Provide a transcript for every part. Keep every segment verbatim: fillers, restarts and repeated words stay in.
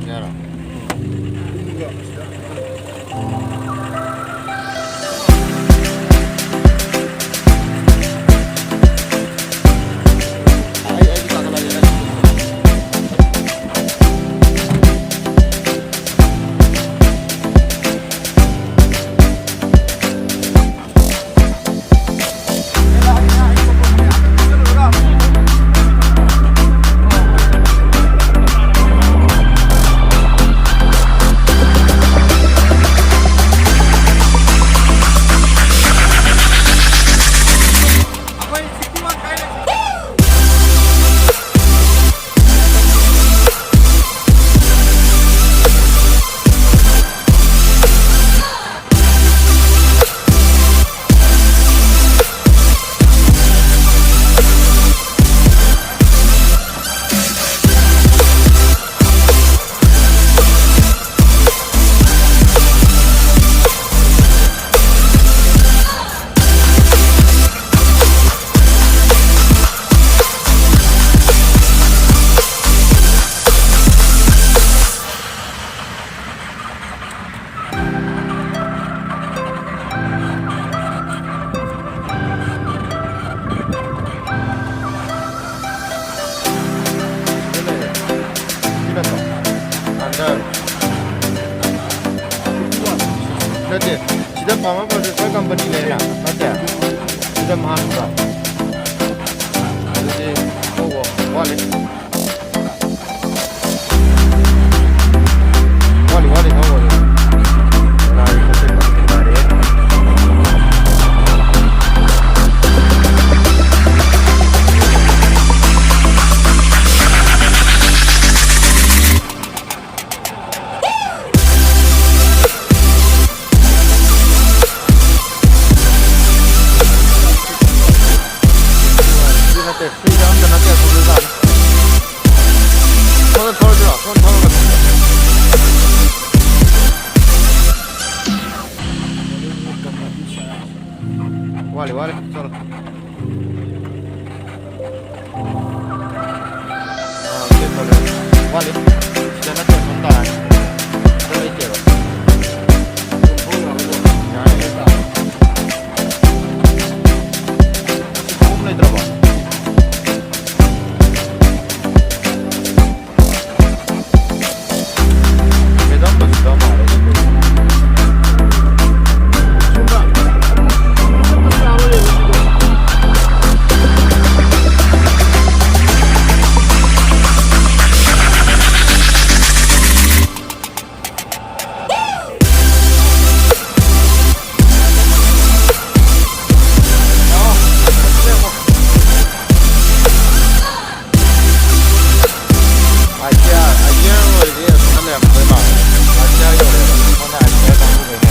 ꯌꯥꯔꯣ? ꯑꯩ, ꯑꯩꯗꯤ ꯀꯥꯈꯠꯂꯛꯑꯒꯦ, ꯅꯪ꯫ ꯅꯠꯇꯦ, ꯁꯤꯗ ꯐꯥꯔꯃꯔ ꯄ꯭ꯔꯣꯗ꯭ꯌꯨꯁꯔ ꯀꯝꯄꯅꯤ ꯂꯩꯅ, ꯅꯠꯇꯦ? ꯁꯤꯗ ꯃꯍꯥꯟꯗ꯫ ꯑꯗꯨꯗꯤ ꯊꯧꯕ ꯋꯥꯠꯂꯤ꯫ ꯋꯥꯠꯂꯤ, ꯋꯥꯠꯂꯤ, ꯊꯧꯕ ꯋꯥꯠꯂꯤ꯫ ꯀꯅꯥꯒꯤ ꯈꯣꯠꯇꯣꯏꯅꯣ? ꯌꯥꯔꯦ꯫ ꯁꯤ ꯅꯠꯇꯦ, ꯁꯤꯗ ꯑꯝꯇ ꯅꯠꯇꯦ, ꯑꯁꯣꯝꯗ ꯇꯥꯔꯦ꯫ ꯇꯥꯔꯦ꯫ ꯑꯗꯨ ꯂꯩꯇꯦꯕ꯫ ꯌꯥꯔꯦ, ꯌꯥꯔꯦ꯫ ꯁꯤꯕꯨꯝ ꯂꯩꯇ꯭ꯔꯕꯣ? ꯃꯦꯗꯥꯝ ꯕꯕꯤꯇꯥ ꯃꯥꯜꯂꯦ꯫ ꯑꯥꯏꯗꯤꯌꯥ, ꯑꯥꯏꯗꯤꯌꯥ ꯑꯣꯏꯔꯗꯤ ꯑꯁꯣꯝꯗ ꯂꯩꯔꯝꯗꯣꯏ ꯃꯥꯜꯂꯦ꯫ ꯑꯥꯏꯗꯤꯌꯥ ꯌꯧꯔꯦꯕ꯫ ꯑꯩꯉꯣꯟꯗ ꯑꯥꯏꯗꯤꯌꯥ ꯀꯥꯡꯕꯨꯈꯩꯅꯦ꯫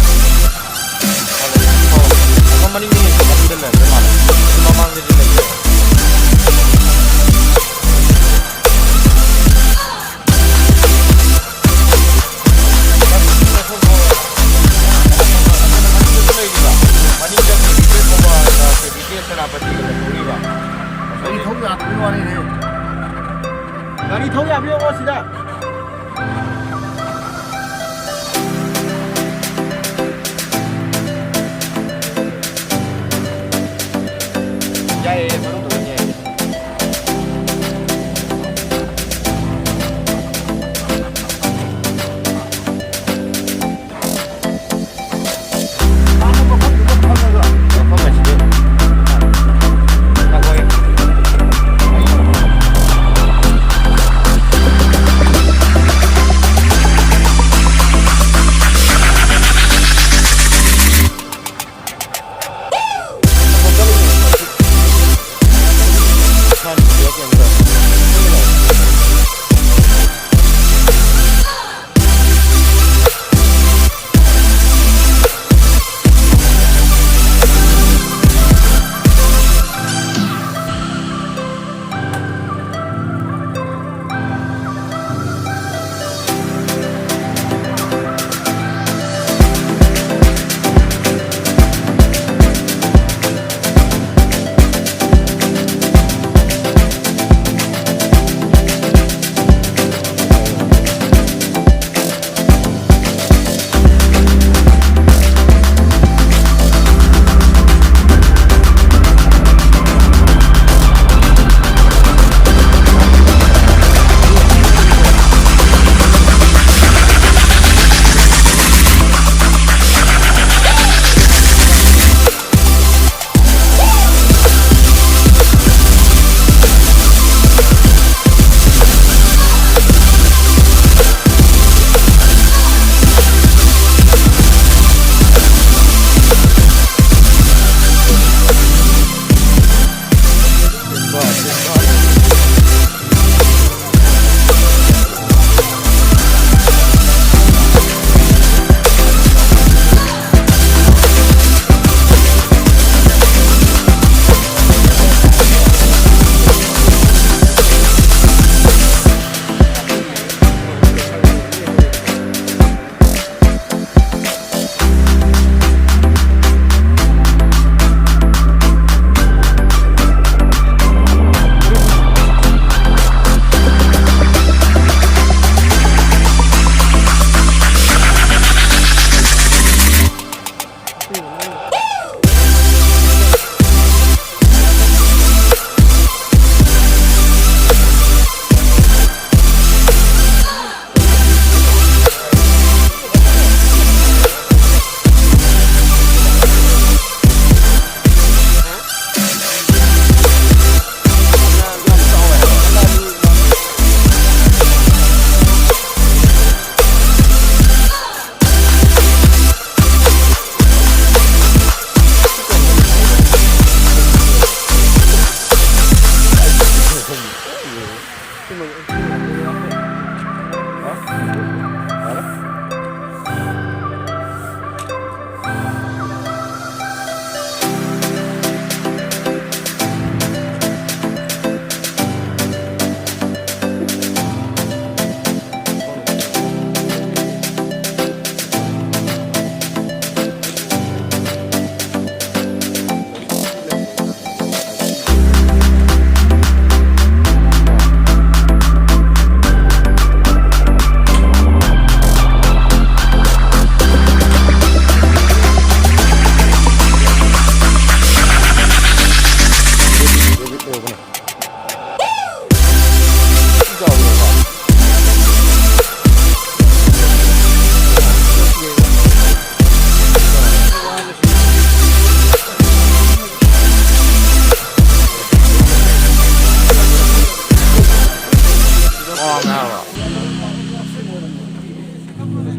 ꯑꯗꯣ ꯃꯅꯤꯡꯗ ꯌꯦꯡꯉꯣ, ꯃꯅꯤꯡꯗ ꯂꯩꯔꯝꯗꯣꯏ ꯃꯥꯜꯂꯦ꯫ ꯁꯤ ꯃꯃꯥꯡꯗꯗꯤ ꯂꯩꯇꯦꯕ꯫ ꯃꯅꯤꯡꯗ ꯀꯦꯕꯤꯀꯦ ꯊꯧꯕꯥꯜꯒ ꯀꯦꯕꯤꯀꯦ ꯁꯦꯅꯥꯄꯇꯤꯒ ꯂꯩꯍꯧꯔꯤꯕ꯫ ꯒꯥꯔꯤ ꯊꯧ ꯌꯥꯗꯕꯒꯤ ꯋꯥꯅꯤꯅꯦ꯫ ꯒꯥꯔꯤ ꯊꯧ ꯌꯥꯕ ꯌꯦꯡꯉꯣ ꯁꯤꯗ꯫ ꯌꯥꯏꯌꯦ, ꯃꯅꯨꯡꯗ ꯑꯗꯨꯝ ꯌꯥꯏꯌꯦ꯫ ꯃꯐꯝ ꯑꯁꯤꯗ ꯑꯩꯈꯣꯏ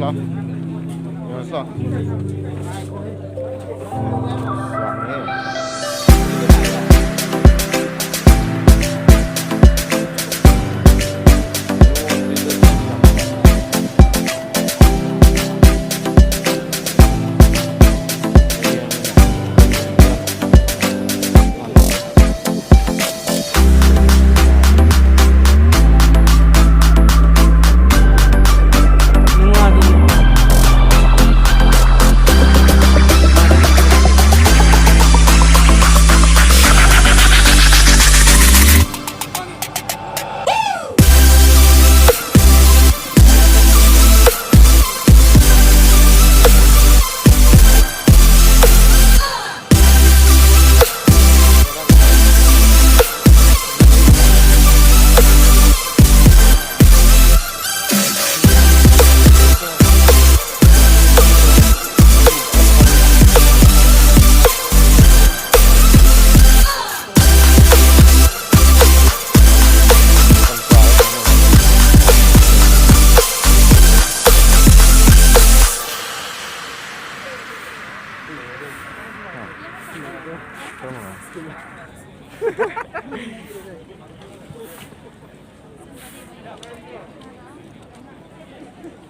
ꯂꯥꯛꯑꯣ꯫ ꯌꯦꯡꯉꯁꯤ ꯂꯥꯛꯑꯣ꯫ ꯌꯥꯝꯃꯦꯍꯦ꯫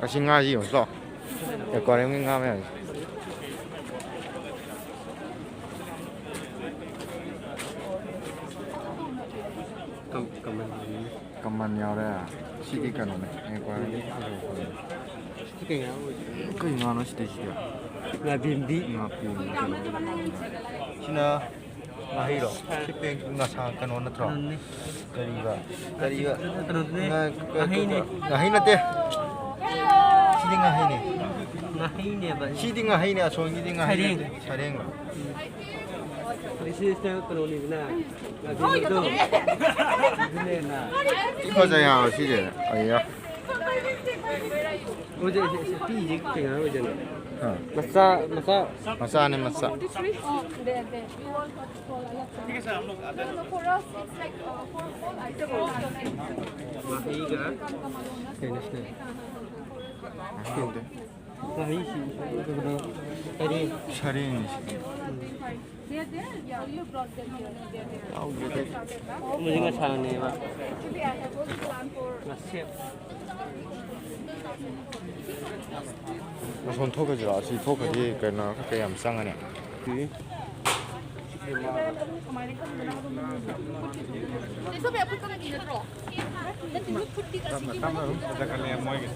ꯑꯁꯤ ꯉꯥꯁꯤ ꯌꯦꯡꯉꯨꯁꯤ ꯂꯥꯛꯑꯣ꯫ ꯑꯦꯀ꯭ꯋꯥꯔꯤꯌꯝꯒꯤ ꯉꯥ ꯃꯌꯥꯝꯁꯦ꯫ ꯀꯝ-, ꯀꯃꯟ ꯌꯥꯎꯔꯦ꯫ ꯁꯤꯗꯤ ꯀꯩꯅꯣꯅꯦ, ꯑꯦꯀ꯭ꯋꯥꯔꯤꯌꯝꯒꯤ ꯉꯥ ꯌꯥꯎꯔꯦ꯫ ꯁꯤ ꯀꯩ ꯉꯥ ꯑꯣꯏꯗꯣꯏꯅꯣ? ꯀꯩ ꯉꯥꯅꯣ ꯁꯤꯗꯩꯁꯤꯗꯤ? ꯉꯥꯄꯦꯝꯕꯤ꯫ ꯉꯥꯄꯦꯝꯕꯤ꯫ ꯁꯤꯅ ꯉꯥꯍꯩꯔꯣ? ꯁꯤ ꯄꯦꯡ ꯉꯁꯥꯡ ꯀꯩꯅꯣ ꯅꯠꯇ꯭ꯔꯣ? ꯀꯩꯅꯣꯅꯦ꯫ ꯀꯔꯤꯕ? ꯀꯔꯤꯕ? ꯀꯩꯅꯣꯗꯨꯅꯦ꯫ ꯉꯥ-, ꯉꯥꯍꯩꯅꯦ꯫ ꯉꯥꯍꯩ ꯅꯠꯇꯦ꯫ ꯁꯤꯗꯤ ꯉꯥꯍꯩꯅꯦ꯫ ꯉꯥꯍꯩꯅꯦꯕ꯫ ꯁꯤꯗꯤ ꯉꯥꯍꯩꯅꯦ, ꯑꯁꯣꯝꯒꯤꯗꯤ ꯉꯥꯍꯩ ꯁꯔꯦꯡ꯫ ꯅꯠꯇꯦ꯫ ꯁꯔꯦꯡꯂꯣ? ꯎꯝ꯫ ꯁꯤꯁꯤꯅ ꯀꯩꯅꯣꯅꯤꯗꯅ, ꯉꯥꯄꯦꯝꯕꯤꯗꯣ꯫ ꯑꯗꯨꯅꯦꯅ꯫ ꯊꯤ ꯐꯖꯩ ꯍꯥꯏꯕ ꯁꯤꯁꯦ꯫ ꯑꯩꯌꯥ꯫ ꯑꯣꯖꯥ, ꯁꯤ, ꯁꯤ ꯄꯤꯁꯦ ꯀꯩꯅꯣ ꯑꯣꯏꯗꯣꯏꯅꯣ? ꯍꯥ꯫ ꯃꯆꯥ, ꯃꯆꯥ꯫ ꯃꯆꯥꯅꯦ, ꯃꯆꯥ꯫ ꯃꯍꯩꯒ ꯀꯩꯅꯣꯁꯤꯅ꯫ ꯍꯥꯎꯗꯦ꯫ ꯉꯥꯍꯩꯁꯤ ꯀꯩꯅꯣ, ꯁꯔꯦꯡ꯫ ꯁꯔꯦꯡꯅꯤ ꯁꯤꯗꯤ꯫ ꯌꯥꯎꯗ꯭ꯔꯦ ꯑꯇꯩ꯫ ꯑꯃꯁꯤ ꯉꯁꯥꯡꯅꯦꯕ꯫ ꯉꯁꯦꯞ꯫ ꯑꯁꯣꯝ ꯊꯣꯛꯈ꯭ꯔꯁꯤꯔꯣ? ꯑꯁꯤ ꯊꯣꯛꯈ꯭ꯔꯗꯤ ꯀꯩꯅꯣ ꯈꯔ ꯌꯥꯝ ꯆꯪꯉꯅꯤ꯫ ꯁꯤ꯫ ꯁꯤ ꯃꯥ-, ꯅꯠꯇꯦ, ꯅꯣꯏ ꯐꯨꯠꯇꯤ ꯑꯁꯤꯒꯤ ꯇꯞꯅ ꯑꯗꯨꯝ ꯐꯖꯈꯠꯂꯛꯑꯦ ꯃꯣꯏꯒꯤ꯫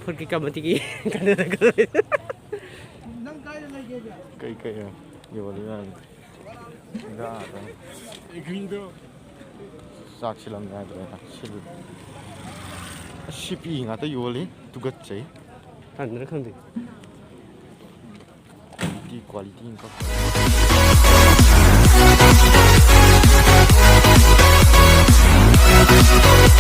ꯐꯨꯠꯀꯤ ꯀꯃꯤꯇꯤꯒꯤ ꯀꯩꯅꯣꯗ ꯀꯩ ꯀꯩ ꯌꯣꯜꯂꯤ ꯃꯌꯥꯝꯁꯦ? ꯍꯤꯟꯖꯥꯡ ꯉꯥꯛꯇꯅꯤ꯫ ꯆꯥꯛ ꯁꯤꯜꯂꯝꯃꯦ ꯍꯥꯏꯗ꯭ꯔꯦ꯫ ꯁꯤꯜ-, ꯑꯁ, ꯁꯤꯄꯤ ꯉꯥꯛꯇ ꯌꯣꯜꯂꯤ꯫ ꯇꯨꯒꯠꯆꯩ꯫ ꯍꯥꯟꯅꯔ ꯈꯪꯗꯦ꯫ ꯀ꯭ꯋꯥꯂꯤꯇꯤ, ꯀ꯭ꯋꯥꯂꯤꯇꯤ ꯑꯃꯈꯛ꯫